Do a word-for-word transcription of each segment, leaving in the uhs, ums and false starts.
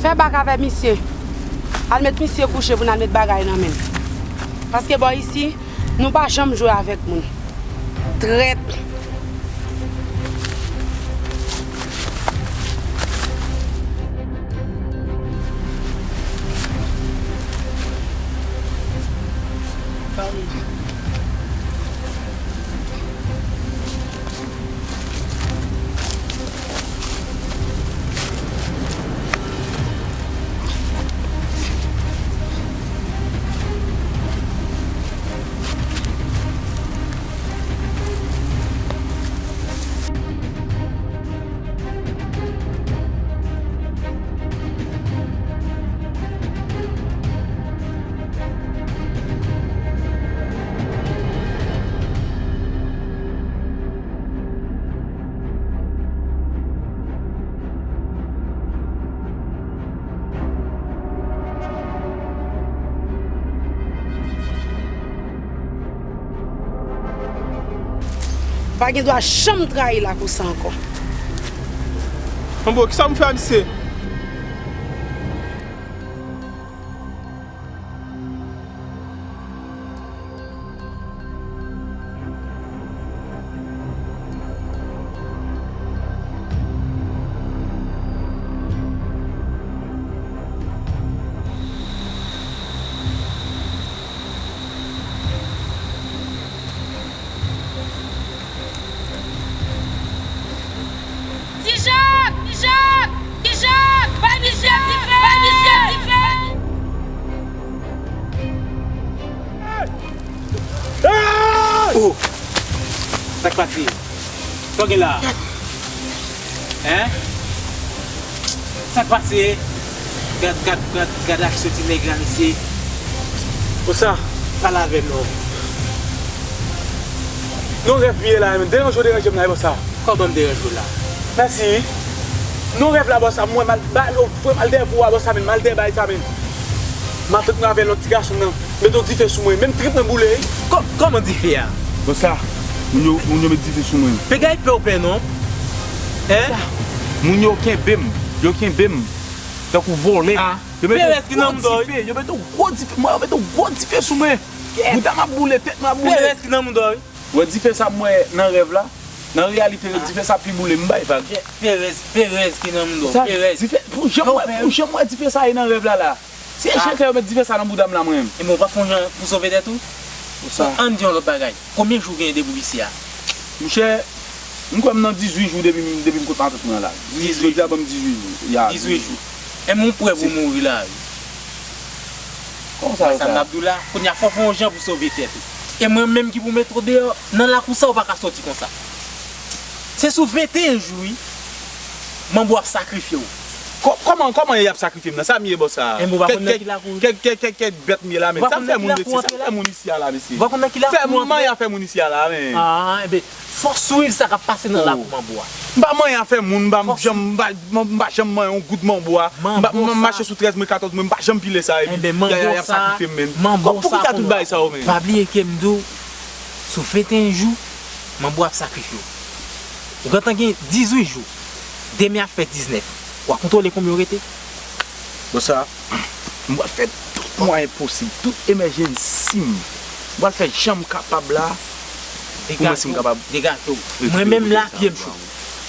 Fè bak avè misye. Al met misye kouche pou n al met bagay nan men l. Paske bò isi, nou pa janm jwe avèk moun. Trèt. Pa gen dwa janm trayi lakou sa ankò. Manbo, kisa m fè a misye? Ti Jak! Ti Jak! Ti Jak! Bay misye dife! Bay misye dife! Oh! Sa k pase? Sa w gen la? Hein? Sa k pase? Gad, gad, gad, gad aksyon ti nèg la, mesye. Konsa, pale avè m non. Non rèv m ye la, men deranje w deranje m la, e konsa. Kòman m deranje w la? Mèsi. Non rèv la, bòs la, m wè m al ba, m al dèyè pou w a, bòs la, men m al dèyè bay sa, men. Matant mwen avè lòt ti gason nan mete yon dife sou mwen, menm trip mwen boule, wi. Kò-, kòman dife a? Bòs la, moun yo, moun yo met dife sou mwen. Pegay pè w pè non. Hein? Moun yo kenbe m, yo kenbe m tankou vòlè. Ah, yo mete yon gwo dife, yo mete yon gwo dife, mwen, yo mete yon gwo dife sou mwen. Bouda m ap boule, tèt mwen ap boule. Perèz ki nan mouda w, wi. Wè dife sa m wè nan rèv la. Nan reyalite, dife sa pi boule, m bay vag. Perèz, perèz ki nan mouda w, perèz. Dife, pou jan m wè, pou jan m wè dife sa ye nan rèv la la. Se jan fè yo met dife sa nan bouda m la, mwen menm. Ebyen, w pa fè yon jan pou sove tèt ou? Konsa. Ann di yon lòt bagay. Konbyen jou w genyen depi w isi a? Monchè, m kwè m nan dizuit jou depi m, depi m kot matant mwen an la. Dizuit, jodi a ban m dizuit jou. Ya, dizuit jou. Enben, ou prè pou mouri la, wi. Kòman sa yo fè? Sa m ap di w la, kounye a fò w fè yon jan pou sove tèt ou. E mwen menm ki pou mete w deyò, nan lakou sa ou pa ka sòti konsa. Se sou venteyen jou, wi. Manbo ap sakrifye w. Kò-, kòman, kòman y ap sakrifye m nan? Sa m ye bòs sa? Enben, ou pa konn nan ki lakou. Kèk, kèk, kèk, kèk bèt m ye la, men. Sa m fè moun isi, sa m fè moun isi a la, mesye? Ou pa konn nan ki lakou ou antre? Fè m manyen a fè moun isi a la, men. Ah, enben, fò w swiv sa k ap pase nan lakou manbo a. M pa manyen a fè moun, m pa janm, m pa, m pa janm manyen yon gout manbo a. M pa, m mache sou trèz mwen, katòz mwen, m pa janm pile sa, epi y a, y a, y ap sakrifye m, men. Manbo sa, poukisa tout bagay sa yo, men? Pa bliye ke m di w, sou venteyen jou, manbo ap sakrifye w. Ou gentan gen dizuit jou. Demen ap fè diznèf. W a kontwole konbyen w rete? Bon, sa, m pral fè tout mwayen posib, tout emèjensi m. M pral fè jan m kapab la pou mwen si m kapab. Degaje w, degaje w. Mwen menm la, pye m cho.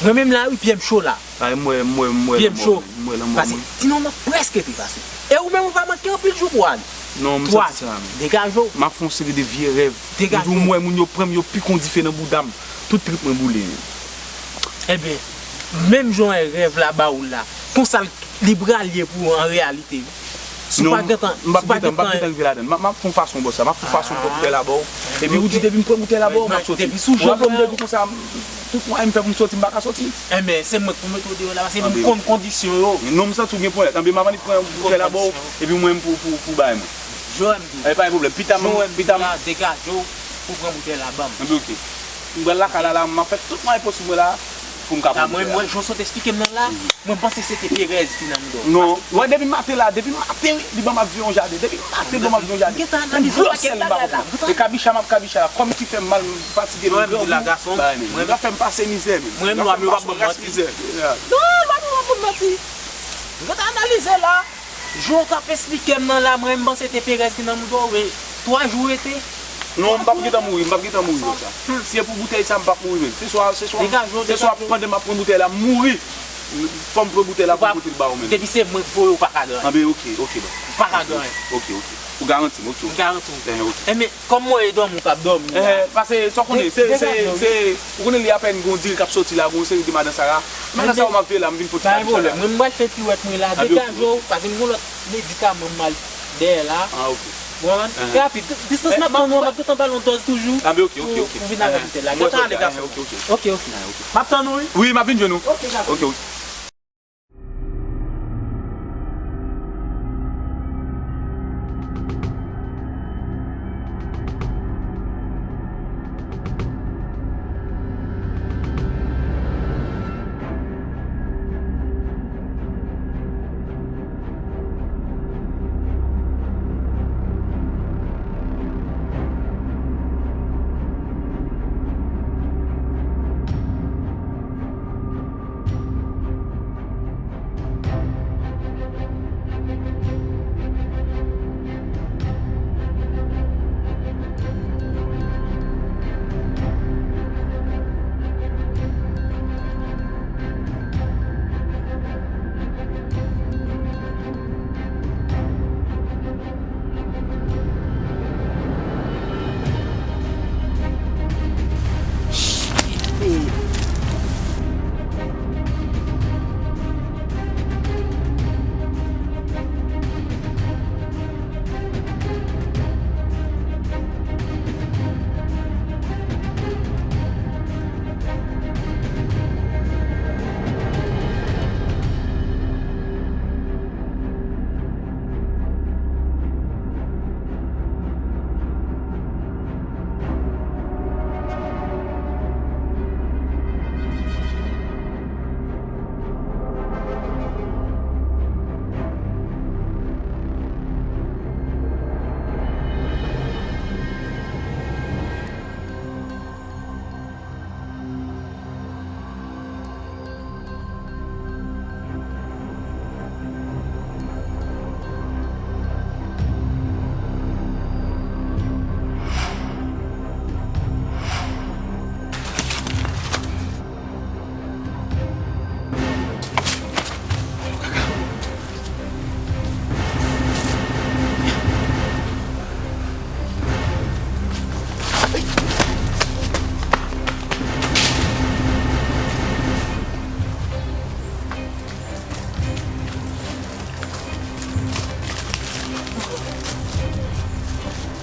Mwen menm la, wi, pye m cho la. Ay, m wè, m wè, m wè lanmò mwen. M wè lanmò mwen. Pase, ti non, m ap prèske trepase. E ou menm, ou pa manke anpil jou pou w ale. Non, m santi sa, men. Degaje w. M ap fè yon seri de vye rèv. Degaje w. M di w, m wè moun yo pran m, yo pike yon dife nan bouda m. Tout trip mwen boule. Enben, menm jan w wè rèv la ba ou la, konsa l, li pral ye pou ou an reyalite. Si w pa gentan, si w pa gentan, m p ap gentan rive ladan l. M ap, m ap fè yon fason, bòs la. M ap fè yon fason pou m fè la ba w. Epi ou di depi m pran boutèy la ba w, m ap soti. Ou raple w m te di w konsa, m, tout mwayen m fè pou m soti, m pa ka soti. Enben, se mwen k pou mete w deyò la, paske m konn kondisyon yo. Non, m santi w gen pwoblèm. Enben, m ap annik pran boutèy la ba w, epi mwen m pou, pou, pou bay mwen. Jowèm di. E pa gen pwoblèm. Pita m, pita m. Degaje w pou pran boutèy la ban m. Enben, oke. M pral lakay la, la, m ap fè tout mwayen posib mwen la pou m ka pran boutèy la. Mwen, mwen, jan w sot eksplike m nan la, mwen panse se te perèz ki nan mouda w. Non, wè, depi maten la, depi maten, wi, li ban m ap viv yon jaden. Depi maten, li ban m ap viv yon jaden. Menm dlo sèl m pa konprann. E kabicha m ap kabicha la, kò m ki fè m mal, m fatige, m grangou. Li ka fè m pase mizè, menm. Li ka fè m pase yon rès mizè. Non, lwa nou pa ban m manti. Mwen t analize la. Jan w t ap esplike m nan la, mwen, m panse te perèz ki nan mouton w, men twa jou rete. Non, m p ap gentan mouri, m p ap gentan mouri konsa. Si e pou boutèy sa, m p ap mouri menm. Se swa, se swa, se swa pandan m ap pran boutèy la, m mouri. Fò m pran boutèy la pou m pote l ba ou menm. Depi se mwen k voye, ou pa ka gen anyen. Anben, ok, ok, baz. Ou pa ka gen anyen. Ok, ok. Ou garanti m, ok, ok. M garanti w. Eh, ok. Enben, kòm mwen e dòmi w t ap dòmi la. Eh, pase, sa w konnen, se, se, se, ou konnen li apèn gon diri k ap soti la, gon seri de madan Sara. Madan Sara, m ap veye la, m vin pote sa. Pa gen pwoblèm. Mwen, m pral fè piwèt mwen la, degaje w, pase m gon lòt medikaman m al dèyè la. Ah, ok. Ou konprann? Trè rapid. Distans n ap pran nou an, m ap gentan ba l yon dòz toujou. Ah, ben, ok, ok, ok. Pou, pou vin avèk boutèy la. Gentan ale, gason. Ok, ok. M ap tann ou, wi. Wi, m ap vin jwenn ou. Ok, gason. Ok, ok.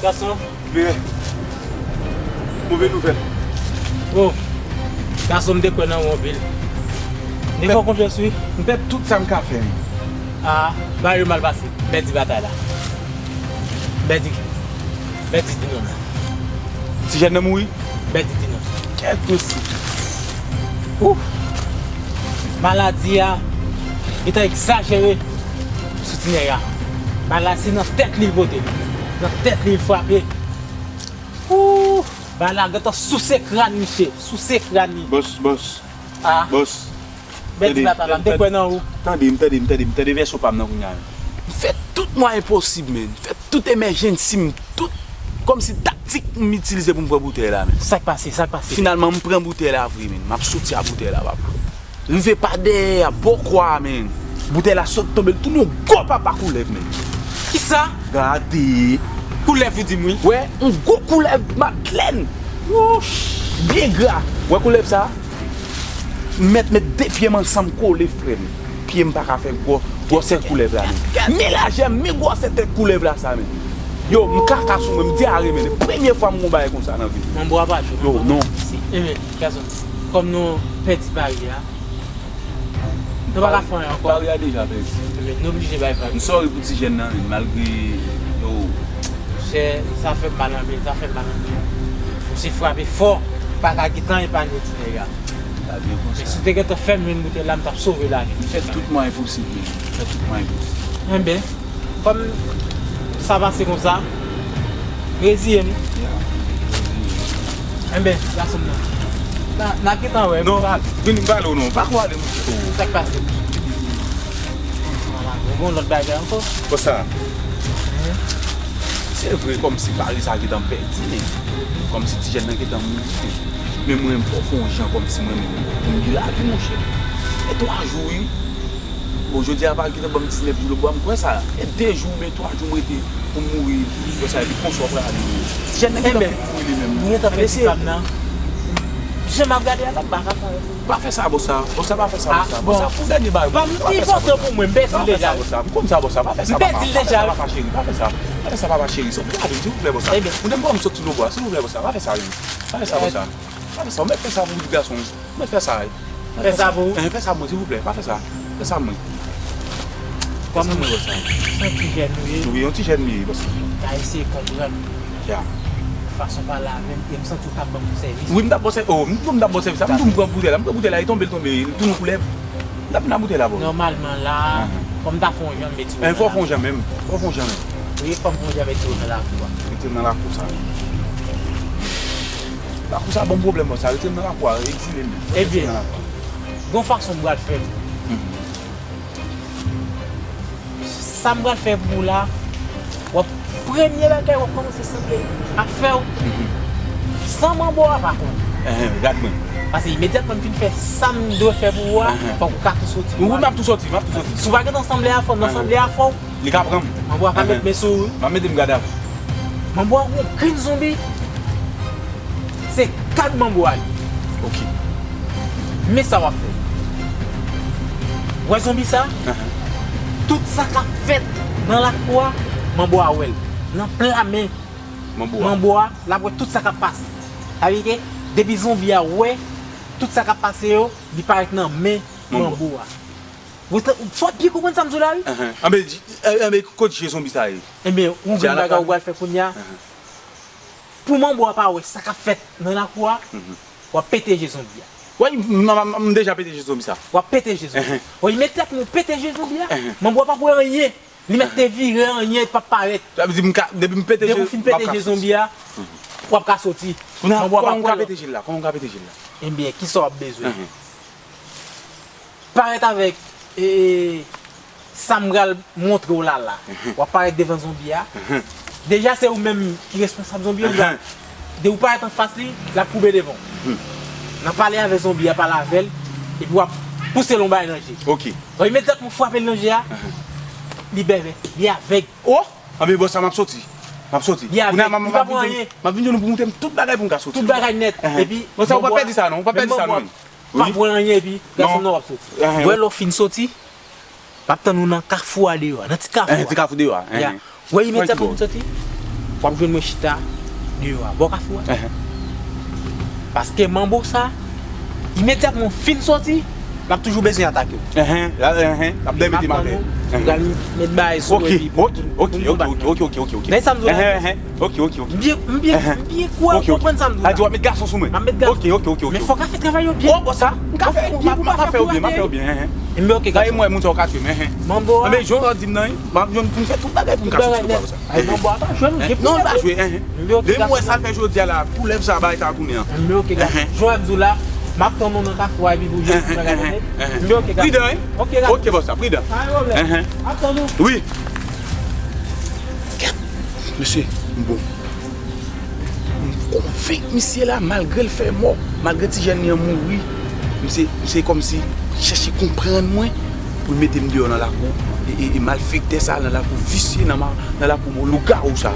Gason. Byen. Move nouvèl. Oh. Gason, m te kwè nan ou anpil. M te fè w konfyans, wi. M fè tout sa m ka fè, wi. Ah, bagay yo mal pase. M pèdi batay la. M pèdi. M pèdi ti nonm nan. Ti jèn nan mouri? M pèdi ti nonm. Kèt mesye. Ouf. Maladi a gentan egzajere sou ti nèg la. Bagay la se nan tèt li l pote. Nan tèt li l frape. Ouf. Bagay la gentan souse kràn misye. Souse kràn li. Bòs, bòs. Ah. Bòs. Bèdi batay la, m te kwè nan ou. Tande m, tande m, tande m, tande vèsyon pa m nan kounye a. M fè tout mwayen posib, men. M fè tout emèjensi m, tout kòmsi taktik m itilize pou m pran boutèy la, men. Sa k pase, sa k pase? Finalman, m pran boutèy la vre, men. M ap soti a boutèy la, papa. Rive pa dèyè a, bò kwa a, men. Boutèy la sot tonbe, l tounen yon gwo papa koulèv, men. Kisa? Gade. Koulèv, ou di m, wi. Wè, yon gwo koulèv madlèn. Wouch! Byen gra. Wè koulèv sa? M mèt met de pye m ansanm kole, frè m. Pye m pa ka fè gwò, gwòsè koulèv la, men. Men lajè m, men gwòsè tèt koulèv la sa, men. Yo, m kaka sou mwen, m dyare, men. Premye fwa m wè yon bagay konsa nan vi m. Manbo a pa cho, yo, non. Enben, gason, kòm nou pèdi pari a, nou pa ka fè anyen ankò. Pari a deja pèdi. Enben, nou oblije bay vag. M sòri pou ti jèn nan, men, malgre, yo. Chè, sa fè m mal anpil, sa fè m mal anpil. Misye frape fò, pa ka gentan epanye ti nèg la. Sa byen konsa. Men si w te gentan fè m jwenn boutèy la, m t ap sove lavi m. M fè tout mwayen posib, men. M fè tout mwayen posib. Enben, kòm sa pase konsa, reziye m. Ya, reziye m. Enben, gason m nan. N a, n a gentan wè. Non, vin m pale w non. Pa ko ale, mouche. Sa k pase? Ou gen lòt bagay ankò? Konsa. Se vre, kòmsi pale sa gentan pèdi, men kòmsi ti jèn nan gentan mouri. Men mwen menm, fò fè yon jan kòmsi mwen menm pou m gen lavi, monchè. E twa jou, wi. Bon, jodi a pa gentan ban m diznèf jou lòtbò a, m kwè sa. E de jou oubyen twa jou m rete pou m mouri. Konsa, epi konsa w prale. Ti jèn nan gentan fin mouri li menm. Mwen gentan pèdi pa m nan. Jan m ap gade a la, m pa ka fè anyen. Pa fè sa, bòs la. Bòs la, pa fè sa, bòs la. Bòs la, pou dènye bagay. Pa m ti pòtan pou mwen, m pèdi l deja. Pa fè sa, bòs la. M konn sa, bòs la. Pa fè sa, papa. M pèdi l deja. Pa fè sa, papa cheri. Pa fè sa, bòs la. Pa fè sa, papa cheri. Sòti avè m, silvouplè, bòs la. Pa fè sa, silvouplè, bòs la. Pa fè sa, bòs la. Pa fè sa, bòs la. Pa fè sa, ou mèt fè sa pou pitit gason. Ou mèt fè sa, wi. Fè sa pou ou? Fè sa pou mwen, silvouplè. Pa fè sa. Fè sa pou mwen. Kòm se yon ti jèn ou ye, wi, yon ti jèn m ye, bòs la. N a eseye konprann. Ya. Fason pale avè m, e m santi w t ap ban m sèvis. Wi, m t ap ba w sèvis. Oh, m, m t ap ba w sèvis la. M tou m pran boutèy la. M pran boutèy la, li tonbe, li tonbe, li tounen koulèv. M t ap nan boutèy la, bro. Nòmalman la, fò m ta fè yon jan m mete w nan lakou. Fò w fè yon jan menm. Fò w fè yon jan menm. Wi, fò m fè yon jan mete w nan lakou a. Mete m nan lakou sa. Lakou sa ban m pwoblèm, bòs la. Rete m nan lakou a, egzile m. Ebyen, gon fason m pral fè l. Sa m pral fè pou ou la, w ap, premye bagay w ap kòmanse sanble afè w san manbo a pa konnen. Enhen, gad mwen. Paske imedyatman m fin fè sa m dwe fè pou ou a, fòk ou ka tou soti. Wi, m ap tou soti, m ap tou soti. Si w pa gentan sanble afè w, nan sanble afè w, li ka pran m. Manbo a ka met men sou ou. M ap mete m gad avè w. Manbo a gon grenn zonbi. Se kad manbo a li. Ok. Men sa w ap fè. Wè zonbi sa? Tout sa k ap fèt nan lakou a, manbo a wè l. Nan pla men manbo a, l ap wè tout sa k ap pase. Sa vle di ke depi zonbi a wè tout sa k ap pase yo, li parèt nan men manbo a. Ou te, fò w byen konprann sa m di w la, wi. Anben, di, anben, kot je zonbi sa ye? Enben, ou gen bagay ou pral fè kounye a. Pou manbo a pa wè sa k ap fèt nan lakou a, w ap pete je zonbi a. Wi, m, m, m, m deja pete je zonbi sa. W ap pete je zonbi a. Wi, men tèt mwen pete je zonbi a. Manbo a p ap wè anyen. Li mèt te vire, anyen p ap parèt. Sa vle di m ka, depi m pete je, depi w fin pete je zonbi a, w ap ka soti. Manbo a p ap wè l. Kòman m ka pete je l la? Kòman m ka pete je l la? Enben, kisa w ap bezwen? Parèt avèk, e, sa m pral montre w la la. W ap parèt devan zonbi a. Deja, se ou menm ki responsab zonbi a. Depi w parèt anfas li, l ap koube devan w. Nan pale avèk zonbi a, pale avè l, epi w ap pouse l yon bagay nan je. Ok. Lè w imedyatman frape l nan je a, li bèbè, li avèg. Oh! Anben, bòs la, m ap soti. M ap soti. Li avèg, li p ap wè anyen. M ap vin jwenn ou pou w montre m tout bagay pou m ka soti. Tout bagay nèt. Epi, bòs la, ou p ap pèdi sa non, ou p ap pèdi sa non. Wi. W ap wè anyen epi gason nan w ap soti. Wè lè w fin soti, m ap tann ou nan kafou a deyò a, nan ti kafou a. Ti kafou deyò a. Ya. Wè imedyatman m soti, w ap jwenn mwen chita deyò a, bò kafou a. Paske manbo sa, imedyatman w fin soti, l ap toujou bezwen atake w. L ap dèyè mete m atè. M pral met bagay sou ou epi pou, pou nou bat. Ok, ok, ok, ok, ok, ok. Men sa m di w la. Ok, ok, ok. M byen, m byen, m byen kwè w konprann sa m di w la. A di w ap met gason sou mwen. M ap met gason. Ok, ok, ok, ok. Men fò w ka fè travay yo byen. Oh, bòs la, m ka fè, m ka fè yo byen, m ap fè yo byen. Enben, ok, gason. Mwen, moun sa w ka tchwe m. Manbo a. Anben, jan w di m nan, m ap jwenn pou m fè tout bagay pou m ka soti. Ay, manbo a pa jwe, non, l pa jwe. Depi m wè sa l fè jodi a la, koulèv sa bay ta tounen an. Enben, ok, gason. Jan w ap di w la, m ap tann ou nan kafou a epi pou jwenn tout bagay, tande? Enben, ok, gason. Pridan, wi. Ok, gason. Ok, bòs la, pridan. Pa gen pwoblèm. M ap tann ou. Wi. Kèt, mesye, m bon. M konvenk misye la, malgre l fè mò, malgre ti jèn li an mouri, misye, misye kòmsi chèche konprann mwen pou l mete m deyò nan lakou, e, e, e malfektè sa nan lakou visye, nan ma-, nan lakou lougawou sa.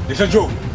Desann, Joe.